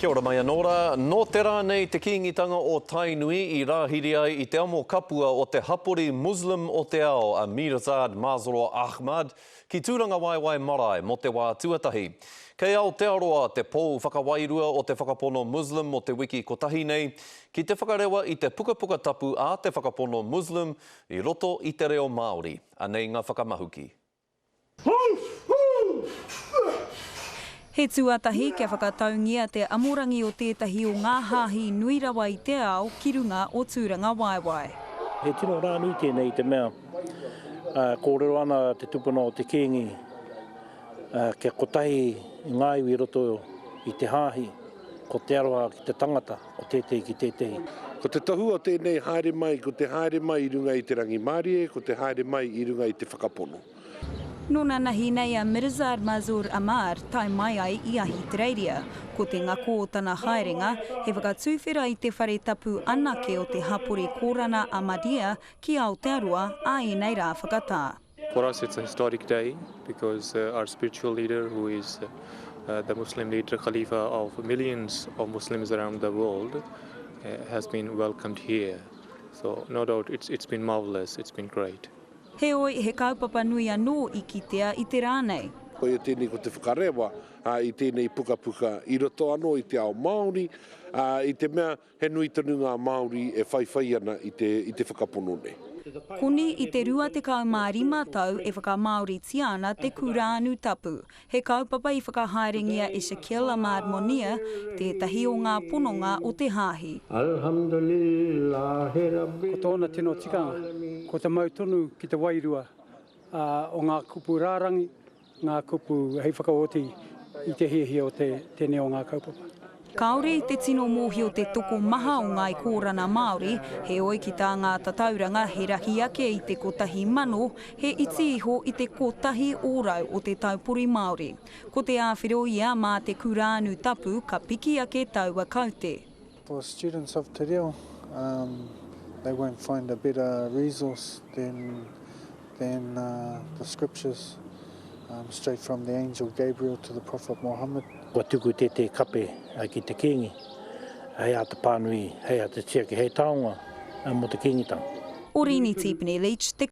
Kia ora mai anō rā. Nō te rā nei te Kīngitanga o Tainui i rāhiri ai i te amo kapua o te hapori Muslim o te ao a Mirzad Mazro Ahmad ki Tūrangawaewae Marae mō te wā tuatahi. Kei Aotearoa te pou whakawairua o te whakapono Muslim mō te wiki kotahi nei ki te whakarewa i te pukapuka tapu a te whakapono Muslim i roto i te reo Māori. Anei ngā whakamahuki. He tuatahi kia whakataungia te amorangi o tētahi o ngā hāhi nui rawa i te ao ki runga o Tūrangawaewae. He tino rā nui tēnei i te mea kōrero ana te tupuna o te Kīngi kia kotahi ngā iwi i roto i te hāhi, ko te aroha ki te tangata, ko tētehi ki tētehi. Ko te tohu o tēnei haere mai, ko te haere mai i runga i te rangimārie, ko te haere mai i runga i te whakapono. Nō nanahi nei a Mirzad Mazur Amar tae mai ai i Ahitereiria. Ko te ngako o tana haerenga, he whakatuwhera i te whare tapu anake o te hapori Kōrana Ahmadiyya ki Aotearoa ā ēnei rā whakatā. For us it's a historic day because our spiritual leader who is the Muslim leader Khalifa of millions of Muslims around the world has been welcomed here. So no doubt it's it's been marvelous, it's been great. Heoi, he kaupapa nui anō i kitea i te rā nei. Koia tēnei ko te whakarewa i tēnei pukapuka i roto anō i te ao Māori, i te mea he nui tonu ngā Māori e whaiwhai ana i te, i te whakapono nei. Koni i te 25 tau e whakamāoritia ana te Kurānu Tapu, He kaupapa i whakahaerengia e Shakil Ahmad Munir, tētahi o ngā pononga o te hāhi. Ko tōna tino tikanga, ko te mau tonu ki te wairua o ngā kupu rārangi, ngā kupu hei whakaoti i te hiahia o tēnei o ngā kaupapa. Kāore i te tino mōhio te tokomaha o ngāi Kōrana Māori, heoi ki tā ngā tatauranga he rahi ake i te 1,000, he iti iho i te 1% o te taupori Māori. Ko te āwhero ia mā te Kurānu Tapu ka piki ake taua kaute. For students of te reo, they won't find a better resource than than the scriptures straight from the angel Gabriel to the prophet Muhammad. Kua tuku tētehi kape ki te Kīngi, hei āta pānui, hei āta tiaki, hei taonga mō te Kīngitanga. Orini Tipene Leach, Te.